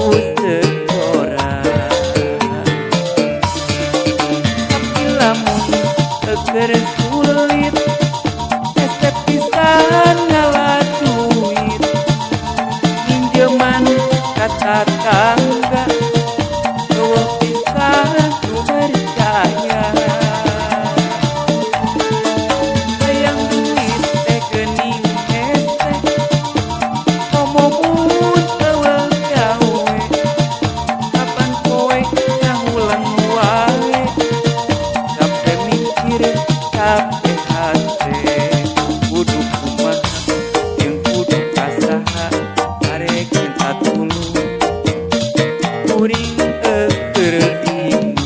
ku sekolah. Tapi lamun keur sulit, hese pisan ngala duit, minjeman ka tatangga, euweuh pisan nu percaya. Hayang duit teh geuning hese, komo mun euweuh gawe, kapan poe ngahuleng wae, sampe mikir capek hate. Kudu kumaha jeung kudu ka saha arek minta tulung, kuring keur bingung.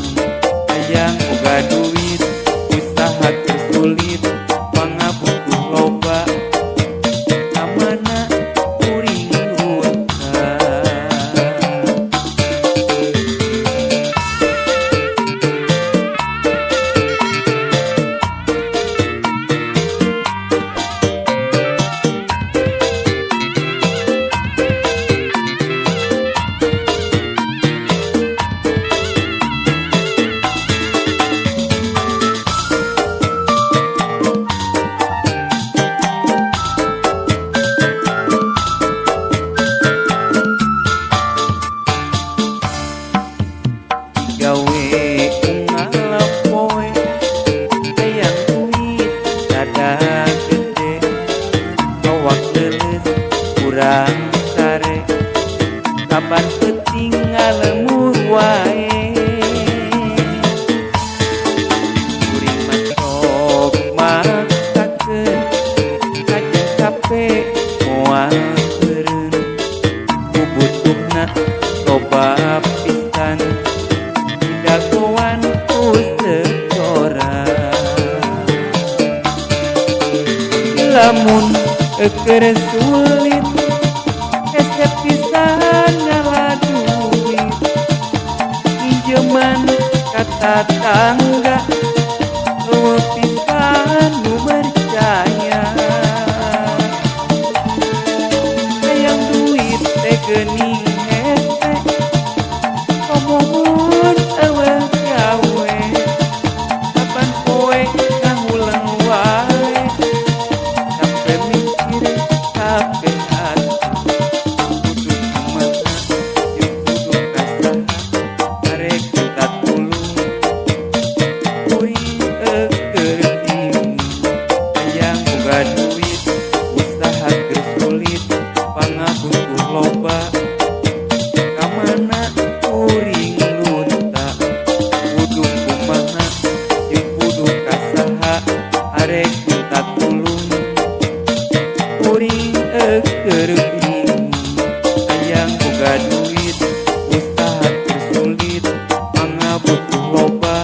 Hayang boga duit, usaha keur sulit, pangabutuh loba, ka mana kuring lunta? Gawe unggal poe, hayang duit rada gede, awak leuleus kurang sare, saban peuting ngalemur wae. Kuring mah sok maksakeun, kajeun cape moal eureun, bubutuhna loba pisan, didagoan ku sekolah. Lamun keur sulit, hese pisan ngala duit, minjeman ka tatangga, euweuh pisan nu percaya. Hayang duit teh geuning hese, komo mun euweuh gawe, kapan poe ngahuleng wae, sampe mikir capek hati. Kudu kumaha jeung kudu ka saha arek minta tulung, kuring keur bingung. Hayang boga duit, usaha keur sulit, pangabutuh loba, ka mana kuring lunta? Kudu kumaha jeung kudu ka saha arek minta tulung, kuring keur bingung. Hayang boga duit, usaha keur sulit, pangabutuh loba,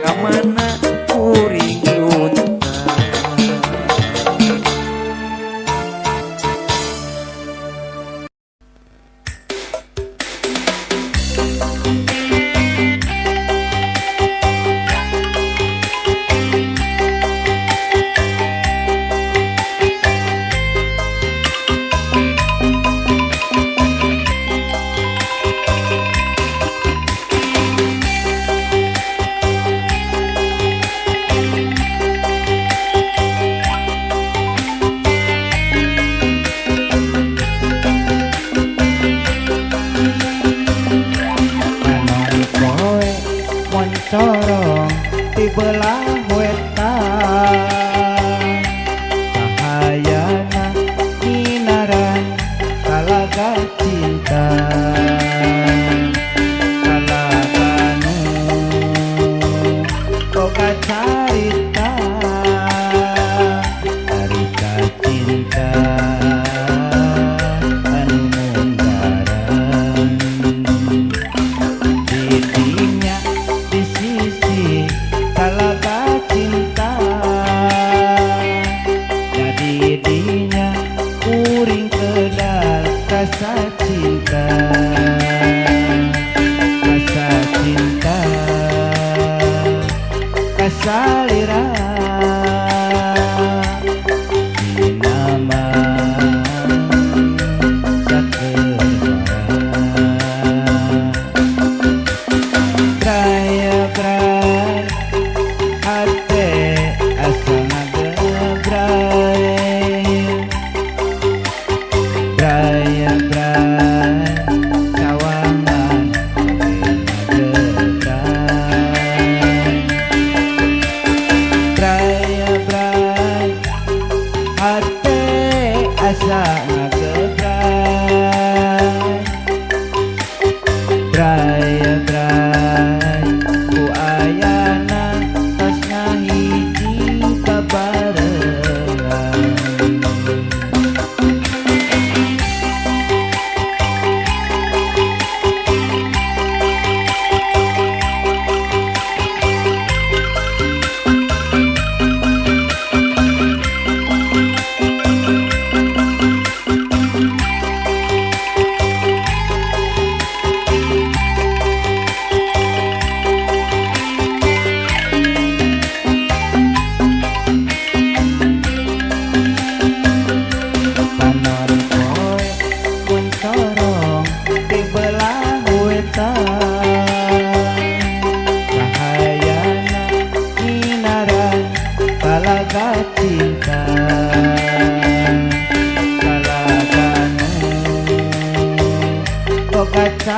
ka mana kuring lunta? Panon poe moncorong di belah wetan, cahayana nyinaran talaga cinta, talaga nu boga carita, carita cinta anu munggaran. Didinya di sisi talaga.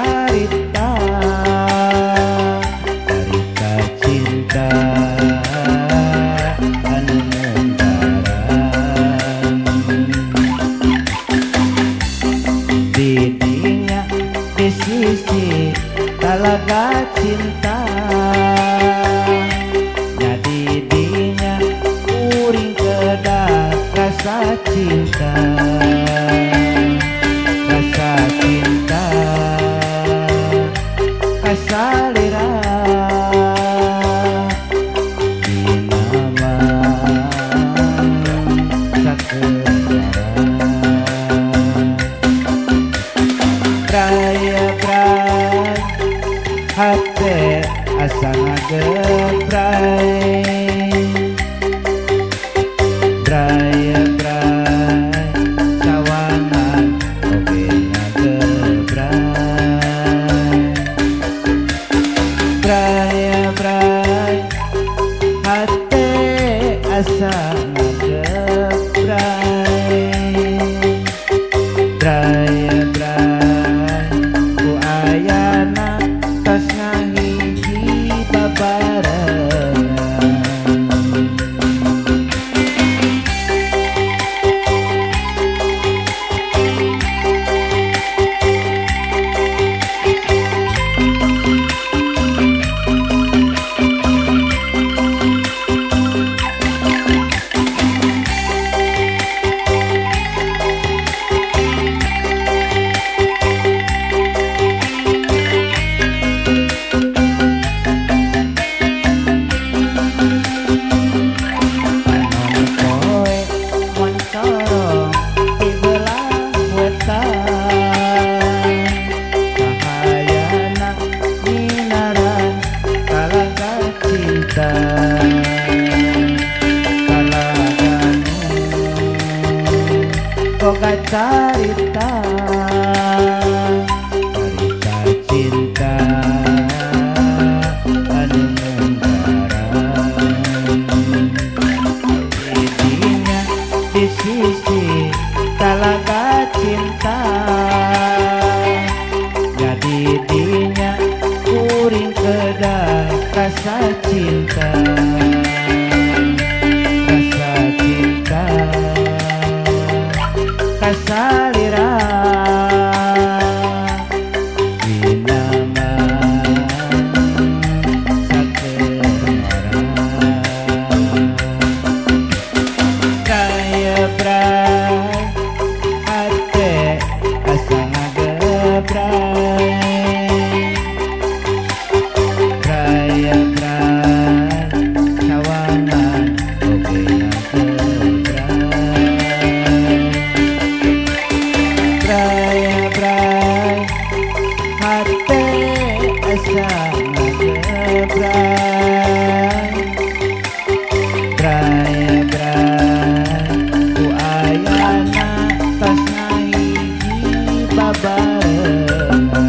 carita, carita cinta anu munggaran. Didinya di sisi talaga cinta, nya didinya kuring kedah rasa cinta, rasa cinta kasalira. Dina sakedaran Braya bray hate asa ngagebray, Braya bray sawangan oge ngagebray, Braya bray hate asa ngagebray, Braya bray ku ayana tos ngahiji babarengan. Panon poe moncorong di belah wetan, cahayana nyinaran talaga cinta, talaga nu boga carita, carita cinta anu munggaran. Didinya di sisi talaga cinta, nya didinya kuring kedah rasa cinta, rasa cinta kasalira. Dina sakedaran Kaya bray hate asa ngagebray, Braya bray sawangan oge ngagebray, Braya bray hate asa ngagebray, Braya bray ku ayana tos ngahiji babarengan.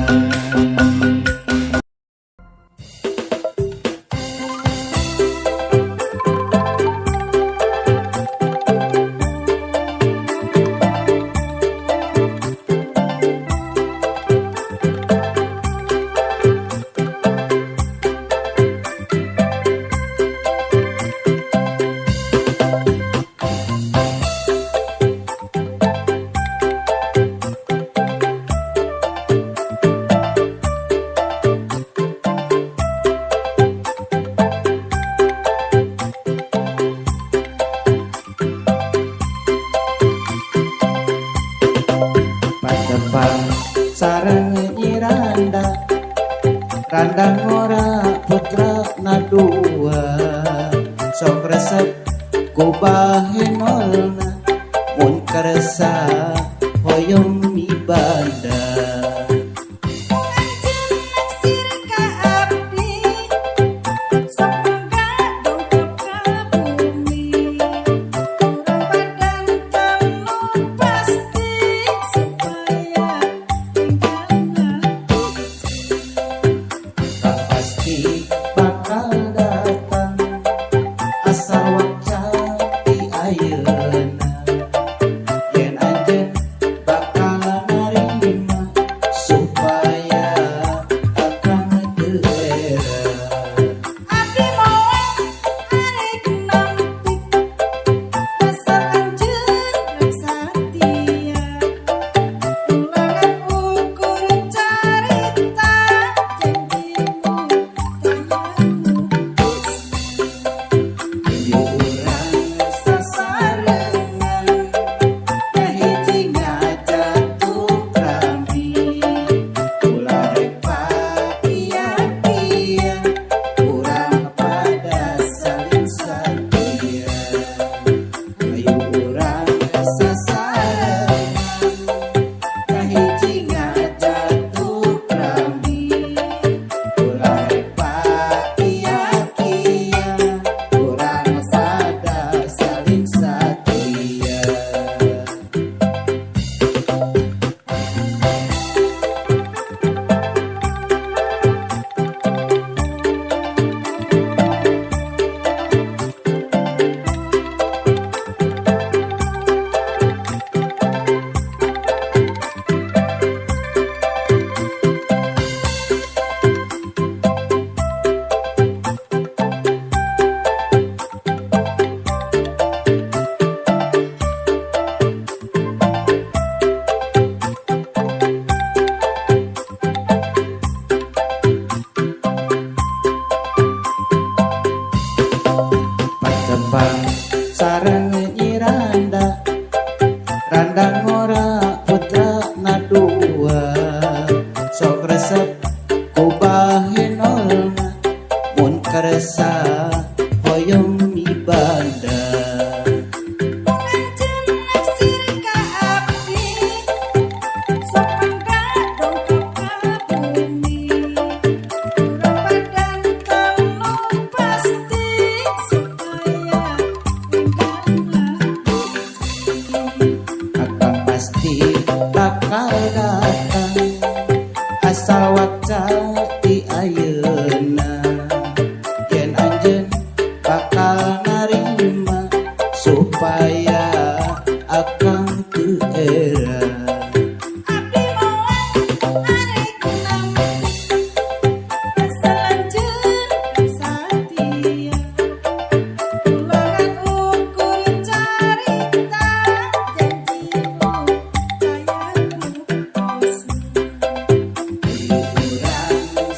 Patepang sareng Nyi Randa, Randa ngora putra na dua, sok resep ku bahenolna mun kersa hoyong mibanda. Anjeun naksir ka abdi, sok mangga dongkap ka bumi. Urang badan tanu pasti supaya tinggalna hiji. Pasti bakal datang asal wakca ti ayeuna, yen anjeun bakal Resep ku bahenolna mun kersa hoyong ibadah. Mun anjeun naksir ka abdi, sok mangga dongkap ka bumi. Urang Padanten nu pasti supaya enggana bukti. Akang pasti bakal datang asal wakca ti ayeuna yen anjeun bakal narima supaya akang teu era. Abdi moal arek nampi asal anjeun satia. Ulah ngan ukur carita janji nu aya buktosi. Urang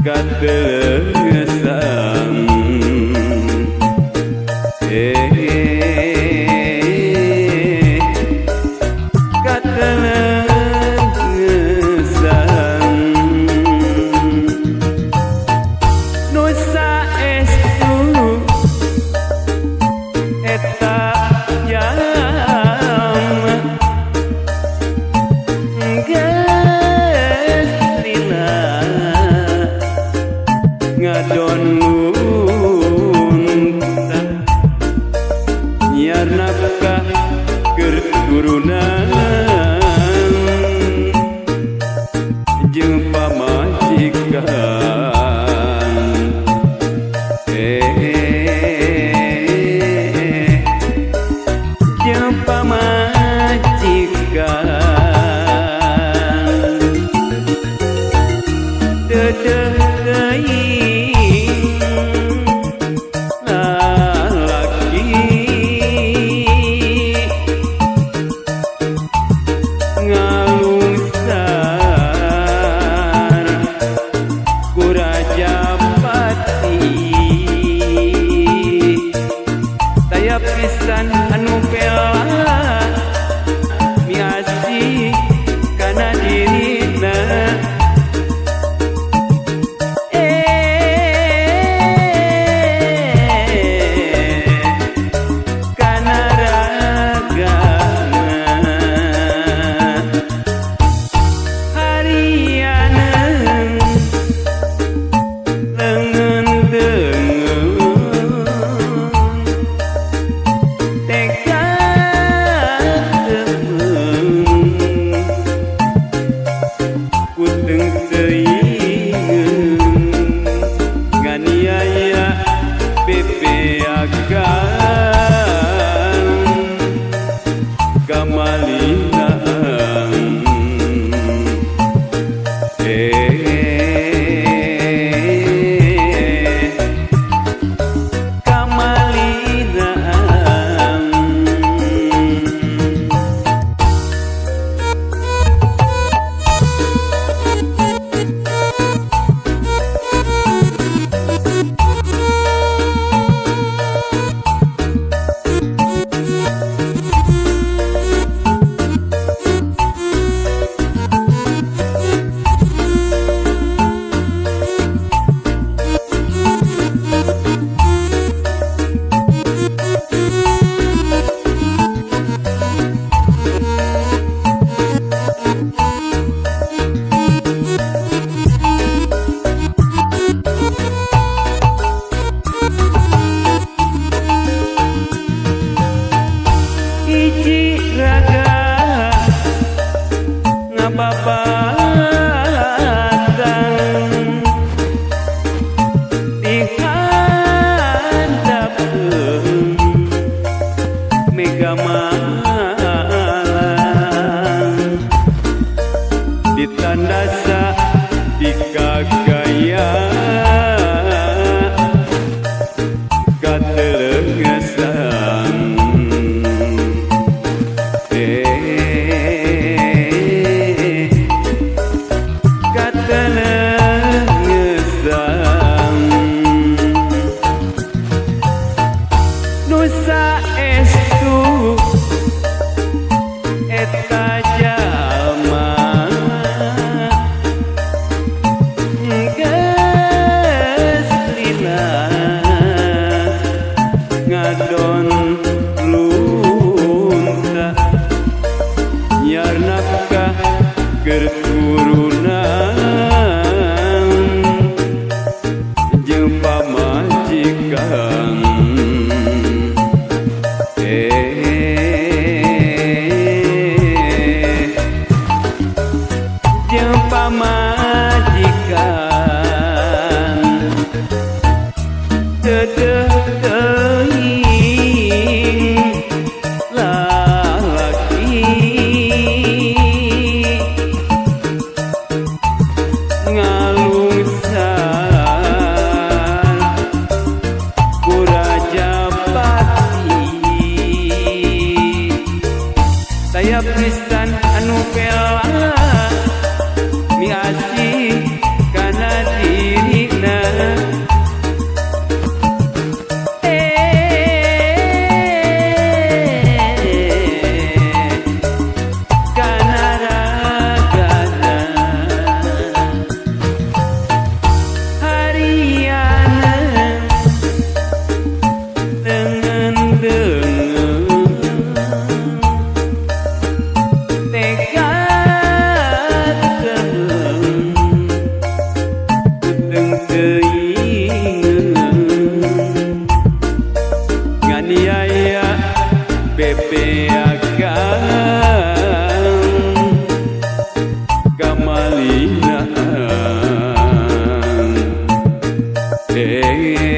Katelengesan katelengesan nu saestu eta jam geus lila ngadon muntah nyiar nafkah keur turunan jeung pamajikan jeung pamajikan dedeh teuing. Oge.